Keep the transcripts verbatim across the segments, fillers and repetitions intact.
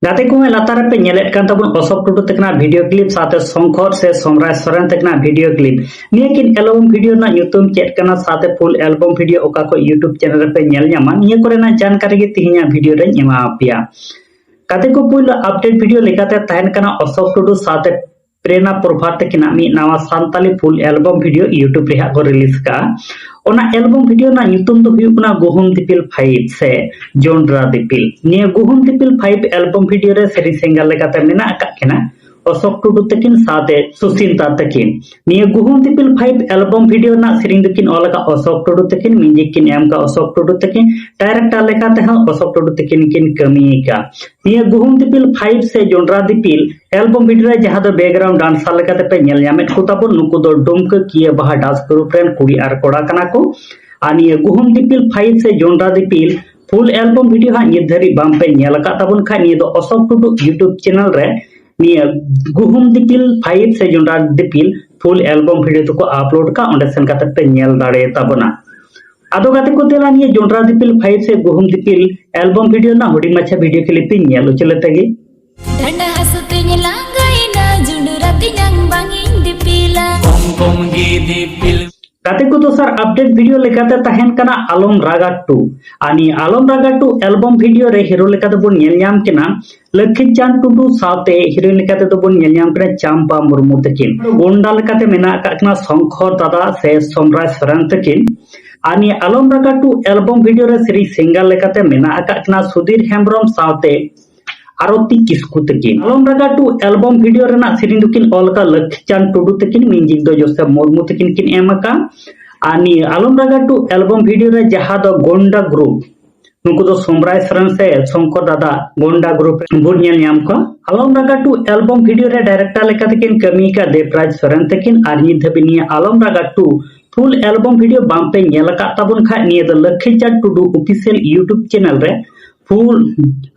ᱜᱟᱛᱮ ᱠᱚ, ᱞᱟᱛᱟᱨ ᱨᱮᱯᱮ ᱧᱮᱞᱮᱫ ᱠᱟᱱ ᱛᱟᱵᱚᱱ ᱚᱥᱳᱠ ᱴᱩᱰᱩ ᱛᱟᱹᱠᱤᱱᱟᱜ ᱵᱷᱤᱰᱤᱭᱳ ᱠᱞᱤᱯ ᱥᱟᱶᱛᱮ ᱥᱚᱝᱠᱚᱨ ᱥᱮ ᱥᱚᱢᱨᱟᱭ ᱥᱚᱨᱮᱱ ᱛᱟᱹᱠᱤᱱᱟᱜ ᱵᱷᱤᱰᱤᱭᱳ ᱠᱞᱤᱯ᱾ ᱱᱤᱭᱟᱹ ᱠᱤᱱ ᱮᱞᱵᱚᱢ ᱵᱷᱤᱰᱤᱭᱳ ᱨᱮᱱᱟᱜ ᱧᱩᱛᱩᱢ ᱪᱮᱫ ᱠᱟᱱᱟ ᱥᱟᱶᱛᱮ ᱯᱷᱩᱞ ᱮᱞᱵᱚᱢ ᱵᱷᱤᱰᱤᱭᱳ ᱚᱠᱟ ᱠᱚ YouTube ᱪᱮᱱᱮᱞ ᱨᱮᱯᱮ ᱧᱮᱞ ᱧᱟᱢᱟ, ᱱᱤᱭᱟᱹ ᱠᱚᱨᱮᱱᱟᱜ ᱡᱟᱱᱠᱟᱨᱤ ᱜᱮ ᱛᱤᱦᱤᱧᱟᱜ ᱵᱷᱤᱰᱤᱭᱳ ᱨᱮᱧ ᱮᱢᱟ ᱯᱮᱭᱟ᱾ ᱜᱟᱛᱮ ᱠᱚ, ᱯᱩᱭᱞᱩ ᱟᱯᱰᱮᱴ ᱵᱷᱤᱰᱤᱭᱳ ᱞᱮᱠᱟᱛᱮ ᱛᱟᱦᱮᱱ ᱠᱟᱱᱟ ᱚᱥᱳᱠ ᱴᱩᱰᱩ ᱥᱟᱶᱛᱮ ᱯᱨᱮᱨᱱᱟ ᱯᱨᱚᱵᱷᱟ ᱛᱟᱹᱠᱤᱱᱟᱜ ᱢᱤᱫ ᱱᱟᱣᱟ ᱥᱟᱱᱛᱟᱞᱤ ᱯᱷᱩᱞ ᱮᱞᱵᱚᱢ ᱵᱷᱤᱰᱤᱭᱳ YouTube ᱨᱮ ᱦᱟᱸᱜ ᱠᱚ ᱨᱤᱞᱤᱡᱽ ᱠᱟᱜᱼᱟ᱾ ᱚᱱᱟ ᱮᱞᱵᱚᱢ ᱵᱷᱤᱰᱤᱭᱳ ᱨᱮᱱᱟᱜ ᱧᱩᱛᱩᱢ ᱫᱚ ᱦᱩᱭᱩᱜ ᱠᱟᱱᱟ ᱜᱩᱦᱩᱢ ᱫᱤᱯᱤᱞ ᱯᱷᱟᱭᱤᱵᱷ ᱥᱮ ᱡᱚᱱᱰᱨᱟ ᱫᱤᱯᱤᱞ᱾ ᱱᱤᱭᱟᱹ ᱜᱩᱦᱩᱢ ᱫᱤᱯᱤᱞ ᱯᱷᱟᱭᱤᱵᱷ ᱮᱞᱵᱚᱢ ᱵᱷᱤᱰᱤᱭᱳ ᱨᱮ ᱥᱮᱨᱮᱧ ᱥᱤᱝᱜᱟᱨ ᱞᱮᱠᱟᱛᱮ ᱢᱮᱱᱟᱜ ᱟᱠᱟᱫ ᱠᱤᱱᱟ ᱚᱥᱳᱠ ᱴᱩᱰᱩ ᱛᱟᱹᱠᱤᱱ ᱥᱟᱶᱛᱮ ᱥᱩᱥᱤᱱᱛᱟ ᱛᱟᱹᱠᱤᱱ᱾ ᱱᱤᱭᱟᱹ ᱜᱩᱦᱩᱢ ᱫᱤᱯᱤᱞ ᱯᱷᱟᱭᱤᱵᱷ ᱮᱞᱵᱚᱢ ᱵᱷᱤᱰᱤᱭᱳ ᱨᱮᱱᱟᱜ ᱥᱮᱨᱮᱧ ᱫᱚᱠᱤᱱ ᱚᱞ ᱟᱠᱟᱫ ᱚᱥᱳᱠ ᱴᱩᱰᱩ ᱛᱟᱹᱠᱤᱱ, ᱢᱤᱣᱡᱤᱠ ᱠᱤᱱ ᱮᱢ ᱟᱠᱟᱫ ᱚᱥᱳᱠ ᱴᱩᱰᱩ ᱛᱟᱹᱠᱤᱱ, ᱰᱟᱭᱨᱮᱠᱴᱚᱨ ᱞᱮᱠᱟᱛᱮ ᱦᱚᱸ ᱚᱥᱳᱠ ᱴᱩᱰᱩ ᱛᱟᱹᱠᱤᱱ ᱠᱤᱱ ᱠᱟᱹᱢᱤ ᱟᱠᱟᱫ᱾ ᱱᱤᱭᱟᱹ ᱜᱩᱦᱩᱢ ᱫᱤᱯᱤᱞ ᱯᱷᱟᱭᱤᱵᱷ ᱥᱮ ᱡᱚᱱᱰᱨᱟ ᱫᱤᱯᱤᱞ ᱮᱞᱵᱚᱢ ᱵᱷᱤᱰᱤᱭᱳ ᱨᱮ ᱡᱟᱦᱟᱸ ᱫᱚ ᱵᱮᱠᱜᱨᱟᱣᱩᱱᱰ ᱰᱟᱱᱥᱟᱨ ᱞᱮᱠᱟᱛᱮ ᱯᱮ ᱧᱮᱞ ᱧᱟᱢᱮᱫ ᱠᱚ ᱛᱟᱵᱚᱱ, ᱱᱩᱠᱩ ᱫᱚ ᱰᱩᱢᱠᱟᱹ ᱠᱤᱭᱟᱹ ᱵᱟᱦᱟ ᱰᱟᱱᱥ ᱜᱨᱩᱯ ᱨᱮᱱ ᱠᱩᱲᱤ ᱟᱨ ᱠᱚᱲᱟ ᱠᱟᱱᱟ ᱠᱚ᱾ ᱟᱨ ᱱᱤᱭᱟᱹ ᱜᱩᱦᱩᱢ ᱫᱤᱯᱤᱞ ᱯᱷᱟᱭᱤᱵᱷ ᱥᱮ ᱡᱚᱱᱰᱨᱟ ᱫᱤᱯᱤᱞ ᱯᱷᱩᱞ ᱮᱞᱵᱚᱢ ᱵᱷᱤᱰᱤᱭᱳ ᱦᱟᱸᱜ ᱱᱤᱛ ᱫᱷᱟᱹᱨᱤᱡ ᱵᱟᱝ ᱯᱮ ᱧᱮᱞ ᱟᱠᱟᱫ ᱛᱟᱵᱚᱱ ᱠᱷᱟᱡ, ᱱᱤᱭᱟᱹ ᱫᱚ ᱚᱥᱳᱠ ᱴᱩᱰᱩ YouTube ᱪᱮᱱᱮᱞ ᱨᱮ ᱱᱤᱭᱟᱹ ᱜᱩᱦᱩᱢ ᱫᱤᱯᱤᱞ ᱯᱷᱟᱭᱤᱵᱷ ᱥᱮ ᱡᱚᱱᱰᱨᱟ ᱫᱤᱯᱤᱞ ᱯᱷᱩᱞ ᱮᱞᱵᱚᱢ ᱵᱷᱤᱰᱤᱭᱳ ᱫᱚᱠᱚ ᱟᱯᱞᱳᱰ ᱠᱟᱜ, ᱚᱸᱰᱮ ᱥᱮᱱ ᱠᱟᱛᱮ ᱯᱮ ᱧᱮᱞ ᱫᱟᱲᱮᱭᱟᱛᱟ ᱵᱚᱱᱟ᱾ ᱟᱫᱚ ᱜᱟᱛᱮ ᱠᱚ, ᱫᱮᱞᱟ ᱱᱤᱭᱟᱹ ᱡᱚᱱᱰᱨᱟ ᱫᱤᱯᱤᱞ ᱯᱷᱟᱭᱤᱵᱷ ᱥᱮ ᱜᱩᱦᱩᱢ ᱫᱤᱯᱤᱞ ᱮᱞᱵᱚᱢ ᱵᱷᱤᱰᱤᱭᱳ ᱨᱮᱱᱟᱜ ᱦᱩᱰᱤᱧ ᱢᱟᱪᱷᱟ ᱵᱷᱤᱰᱤᱭᱳ ᱠᱞᱤᱯ ᱤᱧ ᱧᱮᱞ ᱦᱚᱪᱚ ᱞᱮᱯᱮ ᱜᱮ᱾ ᱰᱟᱸᱰᱟ ᱦᱟᱹᱥᱩ ᱛᱮᱧ ᱞᱟᱸᱜᱟᱭᱮᱱᱟ, ᱡᱩᱰᱩᱨ ᱟᱛᱮᱧ ᱟᱝ ᱵᱟᱝ ᱤᱧ ᱫᱤᱯᱤᱞᱟ᱾ ᱠᱚᱢ ᱠᱚᱢ ᱜᱮ ᱫᱤᱯᱤᱞ᱾ ᱜᱟᱛᱮ ᱠᱚ, ᱫᱚᱥᱟᱨ ᱟᱯᱰᱮᱴ ᱵᱷᱤᱰᱤᱭᱳ ᱞᱮᱠᱟᱛᱮ ᱛᱟᱦᱮᱱ ᱠᱟᱱᱟ ᱟᱞᱚᱢ ᱨᱟᱜᱟ ᱴᱩ᱾ ᱟᱨ ᱱᱤᱭᱟᱹ ᱟᱞᱚᱢ ᱨᱟᱜᱟ ᱴᱩ ᱮᱞᱵᱚᱢ ᱵᱷᱤᱰᱤᱭᱳ ᱨᱮ ᱦᱤᱨᱳ ᱞᱮᱠᱟ ᱛᱮᱵᱚᱱ ᱧᱮᱞ ᱧᱟᱢ ᱠᱤᱱᱟ ᱞᱚᱠᱠᱷᱤ ᱪᱟᱸᱫ ᱴᱩᱰᱩ ᱥᱟᱶᱛᱮ ᱦᱤᱨᱳᱭᱤᱱ ᱞᱮᱠᱟ ᱛᱮᱫᱚ ᱵᱚᱱ ᱧᱮᱞ ᱧᱟᱢ ᱠᱟᱱᱟ ᱪᱟᱢᱯᱟ ᱢᱩᱨᱢᱩ ᱛᱟᱹᱠᱤᱱ᱾ ᱜᱚᱱᱰᱟ ᱞᱮᱠᱟᱛᱮ ᱢᱮᱱᱟᱜ ᱟᱠᱟᱫ ᱠᱤᱱᱟ ᱥᱚᱝᱠᱚᱨ ᱫᱟᱫᱟ ᱥᱮ ᱥᱚᱢᱨᱟᱭ ᱥᱚᱨᱮᱱ ᱛᱟᱹᱠᱤᱱ᱾ ᱟᱨ ᱱᱤᱭᱟᱹ ᱟᱞᱚᱢ ᱨᱟᱜᱟ ᱴᱩ ᱮᱞᱵᱚᱢ ᱵᱷᱤᱰᱤᱭᱳ ᱨᱮ ᱥᱮᱨᱮᱧ ᱥᱤᱝᱜᱟᱨ ᱞᱮᱠᱟᱛᱮ ᱢᱮᱱᱟᱜ ᱟᱠᱟᱫ ᱠᱤᱱᱟ ᱥᱩᱫᱷᱤᱨ ᱦᱮᱢᱵᱨᱚᱢ ᱥᱟᱶᱛᱮ ᱟᱨᱚᱛᱤ ᱠᱤᱥᱠᱩ ᱛᱟᱹᱠᱤᱱ᱾ ᱟᱞᱚᱢ ᱨᱟᱜᱟ ᱴᱩ ᱮᱞᱵᱚᱢ ᱵᱷᱤᱰᱤᱭᱳ ᱨᱮᱱᱟᱜ ᱥᱮᱨᱮᱧ ᱫᱚᱠᱤᱱ ᱚᱞ ᱟᱠᱟᱫ ᱞᱚᱠᱠᱷᱤ ᱪᱟᱸᱫ ᱴᱩᱰᱩ ᱛᱟᱹᱠᱤᱱ, ᱢᱤᱣᱡᱤᱠ ᱫᱚ ᱡᱳᱥᱮᱯ ᱢᱩᱨᱢᱩ ᱛᱟᱹᱠᱤᱱ ᱠᱤᱱ ᱮᱢ ᱟᱠᱟᱫ᱾ ᱟᱨ ᱱᱤᱭᱟᱹ ᱟᱞᱚᱢ ᱨᱟᱜᱟ ᱴᱩ ᱮᱞᱵᱚᱢ ᱵᱷᱤᱰᱤᱭᱳ ᱨᱮ ᱡᱟᱦᱟᱸ ᱫᱚ ᱜᱚᱱᱰᱟ ᱜᱨᱩᱯ, ᱱᱩᱠᱩ ᱫᱚ ᱥᱚᱢᱨᱟᱭ ᱥᱚᱨᱮᱱ ᱥᱮ ᱥᱚᱝᱠᱚᱨ ᱫᱟᱫᱟ ᱜᱚᱱᱰᱟ ᱜᱨᱩᱯ ᱨᱮ ᱵᱚᱱ ᱧᱮᱞ ᱧᱟᱢ ᱠᱚᱣᱟ᱾ ᱟᱞᱚᱢ ᱨᱟᱜᱟ ᱴᱩ ᱮᱞᱵᱚᱢ ᱵᱷᱤᱰᱤᱭᱳ ᱨᱮ ᱰᱟᱭᱨᱮᱠᱴᱚᱨ ᱞᱮᱠᱟ ᱛᱮᱠᱤᱱ ᱠᱟᱹᱢᱤ ᱟᱠᱟᱫ ᱫᱮᱵᱽᱨᱟᱡᱽ ᱥᱚᱨᱮᱱ ᱛᱟᱹᱠᱤᱱ᱾ ᱟᱨ ᱱᱤᱛ ᱫᱷᱟᱹᱵᱤᱡ ᱱᱤᱭᱟᱹ ᱟᱞᱚᱢ ᱨᱟᱜᱟ ᱴᱩ ᱯᱷᱩᱞ ᱮᱞᱵᱚᱢ ᱵᱷᱤᱰᱤᱭᱳ ᱵᱟᱝ ᱯᱮ ᱧᱮᱞ ᱟᱠᱟᱫ ᱛᱟᱵᱚᱱ ᱠᱷᱟᱡ, ᱱᱤᱭᱟᱹ ᱫᱚ ᱞᱚᱠᱠᱷᱤ ᱪᱟᱸᱫ ᱴᱩᱰᱩ ᱚᱯᱷᱤᱥᱤᱭᱟᱞ YouTube ᱪᱮᱱᱮᱞ ᱨᱮ ᱯᱷᱩᱞ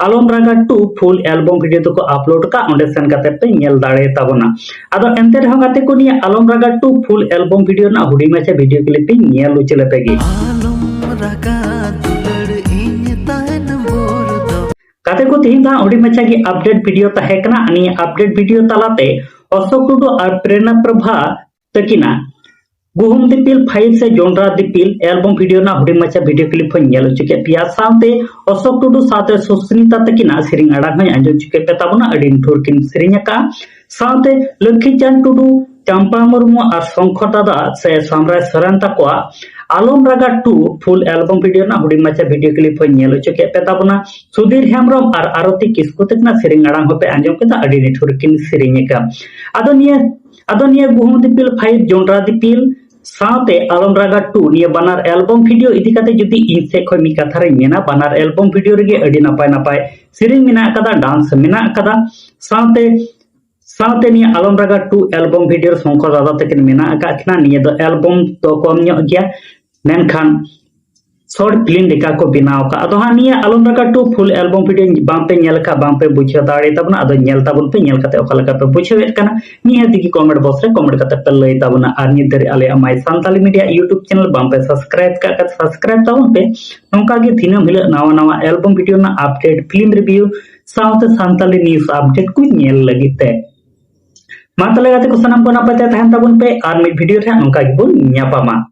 ᱟᱞᱚᱢ ᱨᱟᱜᱟ ᱴᱩ ᱯᱷᱩᱞ ᱮᱞᱵᱚᱢ ᱵᱷᱤᱰᱤᱭᱳ ᱫᱚᱠᱚ ᱟᱯᱞᱳᱰ ᱠᱟᱜ, ᱚᱸᱰᱮ ᱥᱮᱱ ᱠᱟᱛᱮ ᱯᱮ ᱧᱮᱞ ᱫᱟᱲᱮ ᱛᱟᱵᱚᱱᱟ᱾ ᱟᱫᱚ ᱮᱱᱛᱮ ᱨᱮᱦᱚᱸ ᱜᱟᱛᱮ ᱠᱚ, ᱱᱤᱭᱟᱹ ᱟᱞᱚᱢ ᱨᱟᱜᱟ ᱴᱩ ᱯᱷᱩᱞ ᱮᱞᱵᱚᱢ ᱵᱷᱤᱰᱤᱭᱳ ᱨᱮᱱᱟᱜ ᱦᱩᱰᱤᱧ ᱢᱟᱪᱷᱟ ᱵᱷᱤᱰᱤᱭᱳ ᱠᱞᱤᱯ ᱤᱧ ᱧᱮᱞ ᱦᱚᱪᱚ ᱞᱮᱯᱮ ᱜᱮ᱾ ᱟᱞᱚᱢ ᱨᱟᱜᱟ ᱫᱩᱞᱟᱹᱲ ᱤᱧ ᱛᱟᱦᱮᱱ ᱵᱷᱳᱨ ᱫᱚ᱾ ᱜᱟᱛᱮ ᱠᱚ, ᱛᱮᱦᱮᱧ ᱫᱚ ᱦᱟᱸᱜ ᱦᱩᱰᱤᱧ ᱢᱟᱪᱷᱟ ᱜᱮ ᱟᱯᱰᱮᱴ ᱵᱷᱤᱰᱤᱭᱳ ᱛᱟᱦᱮᱸ ᱠᱟᱱᱟ᱾ ᱱᱤᱭᱟᱹ ᱟᱯᱰᱮᱴ ᱵᱷᱤᱰᱤᱭᱳ ᱛᱟᱞᱟᱛᱮ ᱚᱥᱳᱠ ᱴᱩᱰᱩ ᱟᱨ ᱯᱨᱮᱨᱱᱟ ᱯᱨᱚᱵᱷᱟ ᱛᱟᱹᱠᱤᱱᱟᱜ ᱜᱩᱦᱩᱢ ᱫᱤᱯᱤᱞ ᱯᱷᱟᱭᱤᱵᱷ ᱥᱮ ᱡᱚᱱᱰᱨᱟ ᱫᱤᱯᱤᱞ ᱮᱞᱵᱚᱢ ᱵᱷᱤᱰᱤᱭᱳ ᱨᱮᱱᱟᱜ ᱦᱩᱰᱤᱧ ᱢᱟᱪᱷᱟ ᱵᱷᱤᱰᱤᱭᱳ ᱠᱞᱤᱯ ᱦᱚᱸᱧ ᱧᱮᱞ ᱦᱚᱪᱚ ᱠᱮᱫ ᱯᱮᱭᱟ᱾ ᱥᱟᱶᱛᱮ ᱚᱥᱳᱠ ᱴᱩᱰᱩ ᱥᱟᱶᱛᱮ ᱥᱩᱥᱢᱤᱛᱟ ᱛᱟᱹᱠᱤᱱᱟᱜ ᱥᱮᱨᱮᱧ ᱟᱲᱟᱝ ᱦᱚᱸᱧ ᱟᱸᱡᱚᱢ ᱦᱚᱪᱚ ᱠᱮᱫ ᱯᱮ ᱛᱟᱵᱚᱱᱟ᱾ ᱟᱹᱰᱤ ᱱᱤᱴᱷᱩᱨ ᱠᱤᱱ ᱥᱮᱨᱮᱧ ᱟᱠᱟᱫᱼᱟ᱾ ᱥᱟᱶᱛᱮ ᱞᱚᱠᱠᱷᱤ ᱪᱟᱸᱫᱽ ᱴᱩᱰᱩ, ᱪᱟᱢᱯᱟ ᱢᱩᱨᱢᱩ ᱟᱨ ᱥᱚᱝᱠᱷᱚ ᱫᱟᱫᱟ ᱥᱮ ᱥᱟᱢᱨᱟᱭ ᱥᱚᱨᱮᱱ ᱛᱟᱠᱚᱣᱟᱜ ᱟᱞᱚᱢ ᱨᱟᱜᱟ ᱴᱩ ᱯᱷᱩᱞ ᱮᱞᱵᱚᱢ ᱵᱷᱤᱰᱤᱭᱳ ᱨᱮᱱᱟᱜ ᱦᱩᱰᱤᱧ ᱢᱟᱪᱷᱟ ᱵᱷᱤᱰᱤᱭᱳ ᱠᱞᱤᱯ ᱦᱚᱸᱧ ᱧᱮᱞ ᱦᱚᱪᱚ ᱠᱮᱫ ᱯᱮ ᱛᱟᱵᱚᱱᱟ᱾ ᱥᱩᱫᱷᱤᱨ ᱦᱮᱢᱵᱨᱚᱢ ᱟᱨ ᱟᱨᱚᱛᱤ ᱠᱤᱥᱠᱩ ᱛᱟᱹᱠᱤᱱᱟᱜ ᱥᱮᱨᱮᱧ ᱟᱲᱟᱝ ᱦᱚᱸᱯᱮ ᱟᱸᱡᱚᱢ ᱠᱮᱫᱟ, ᱟᱹᱰᱤ ᱱᱤᱴᱷᱩᱨ ᱠᱤᱱ ᱥᱮᱨᱮᱧ ᱟᱠᱟᱫ᱾ ᱟᱫᱚ ᱱᱤᱭᱟᱹ ᱟᱫᱚ ᱱᱤᱭᱟᱹ ᱜᱩᱦᱩᱢ ᱫᱤᱯᱤᱞ ᱯᱷᱟᱭᱤᱵᱷ ᱡᱚᱱᱰᱨᱟ ᱫᱤᱯᱤᱞ ᱥᱟᱶᱛᱮ ᱟᱞᱚᱢ ᱨᱟᱜᱟ ᱴᱩ, ᱱᱤᱭᱟᱹ ᱵᱟᱱᱟᱨ ᱮᱞᱵᱚᱢ ᱵᱷᱤᱰᱤᱭᱳ ᱤᱫᱤ ᱠᱟᱛᱮ ᱡᱩᱫᱤ ᱤᱧ ᱥᱮᱫ ᱠᱷᱚᱱ ᱢᱤᱫ ᱠᱟᱛᱷᱟ ᱨᱤᱧ ᱢᱮᱱᱟ, ᱵᱟᱱᱟᱨ ᱮᱞᱵᱚᱢ ᱵᱷᱤᱰᱤᱭᱳ ᱨᱮᱜᱮ ᱟᱹᱰᱤ ᱱᱟᱯᱟᱭ ᱱᱟᱯᱟᱭ ᱥᱮᱨᱮᱧ ᱢᱮᱱᱟᱜ ᱟᱠᱟᱫᱟ, ᱰᱟᱱᱥ ᱢᱮᱱᱟᱜ ᱟᱠᱟᱫᱟ᱾ ᱥᱟᱶᱛᱮ ᱥᱟᱶᱛᱮ ᱱᱤᱭᱟᱹ ᱟᱞᱚᱢ ᱨᱟᱜᱟ ᱴᱩ ᱮᱞᱵᱚᱢ ᱵᱷᱤᱰᱤᱭᱳ ᱨᱮ ᱥᱚᱝᱠᱚᱨ ᱫᱟᱫᱟ ᱛᱟᱹᱠᱤᱱ ᱢᱮᱱᱟᱜ ᱟᱠᱟᱫ ᱠᱤᱱᱟ᱾ ᱱᱤᱭᱟᱹ ᱫᱚ ᱮᱞᱵᱚᱢ ᱫᱚ ᱠᱚᱢ ᱧᱚᱜ ᱜᱮᱭᱟ, ᱢᱮᱱᱠᱷᱟᱱ ᱥᱚᱨᱴ ᱯᱷᱤᱞᱢ ᱞᱮᱠᱟ ᱠᱚ ᱵᱮᱱᱟᱣ ᱟᱠᱟᱫ᱾ ᱟᱫᱚ ᱦᱟᱸᱜ ᱱᱤᱭᱟᱹ ᱟᱞᱚᱢ ᱨᱟᱜᱟ ᱴᱩ ᱯᱷᱩᱞ ᱮᱞᱵᱚᱢ ᱵᱷᱤᱰᱤᱭᱳ ᱵᱟᱝᱯᱮ ᱧᱮᱞ ᱟᱠᱟᱫ, ᱵᱟᱝᱯᱮ ᱵᱩᱡᱷᱟᱹᱣ ᱫᱟᱲᱮ ᱛᱟᱵᱚᱱᱟ, ᱟᱫᱚ ᱧᱮᱞ ᱛᱟᱵᱚᱱ ᱯᱮ, ᱧᱮᱞ ᱠᱟᱛᱮ ᱚᱠᱟ ᱞᱮᱠᱟ ᱯᱮ ᱵᱩᱡᱷᱟᱹᱣᱮᱫ ᱠᱟᱱᱟ ᱱᱤᱦᱟᱹᱛ ᱜᱮ ᱠᱚᱢᱮᱱᱴ ᱵᱚᱠᱥ ᱨᱮ ᱠᱚᱢᱮᱱᱴ ᱠᱟᱛᱮ ᱯᱮ ᱞᱟᱹᱭ ᱛᱟᱵᱚᱱᱟ᱾ ᱟᱨ ᱱᱤᱛ ᱫᱷᱟᱹᱨᱤᱡ ᱟᱞᱮᱭᱟᱜ ᱢᱟᱭ ᱥᱟᱱᱛᱟᱞᱤ ᱢᱤᱰᱤᱭᱟ ᱭᱩᱴᱩᱵᱽ ᱪᱮᱱᱮᱞ ᱵᱟᱝᱯᱮ ᱥᱟᱵᱥᱠᱨᱟᱭᱤᱵ ᱠᱟᱜ ᱠᱷᱟᱱ ᱥᱟᱵᱥᱠᱨᱟᱭᱤᱵ ᱛᱟᱵᱚᱱ ᱯᱮ, ᱱᱚᱝᱠᱟ ᱜᱮ ᱫᱤᱱᱟᱹᱢ ᱦᱤᱞᱳᱜ ᱱᱟᱣᱟ ᱱᱟᱣᱟ ᱮᱞᱵᱚᱢ ᱵᱷᱤᱰᱤᱭᱳ ᱨᱮᱱᱟᱜ ᱟᱯᱰᱮᱴ, ᱯᱷᱤᱞᱢ ᱨᱤᱵᱷᱤᱭᱩ ᱥᱟᱶᱛᱮ ᱥᱟᱱᱛᱟᱞᱤ ᱱᱤᱭᱩᱡᱽ ᱟᱯᱰᱮᱴ ᱠᱚ ᱧᱮᱞ ᱞᱟᱹᱜᱤᱫ ᱛᱮ᱾ ᱢᱟ ᱛᱟᱦᱞᱮ ᱜᱟᱛᱮ ᱠᱚ, ᱥᱟᱱᱟᱢ ᱠᱚ ᱱᱟᱯᱟᱭ ᱛᱮ ᱛᱟᱦᱮᱱ ᱛᱟᱵᱚᱱ ᱯᱮ, ᱟᱨ ᱢᱤᱫ ᱵᱷᱤᱰᱤᱭᱳ ᱨᱮ ᱦᱟᱸᱜ ᱱᱚᱝᱠᱟ ᱜᱮᱵᱚᱱ ᱧᱟᱯᱟᱢᱟ᱾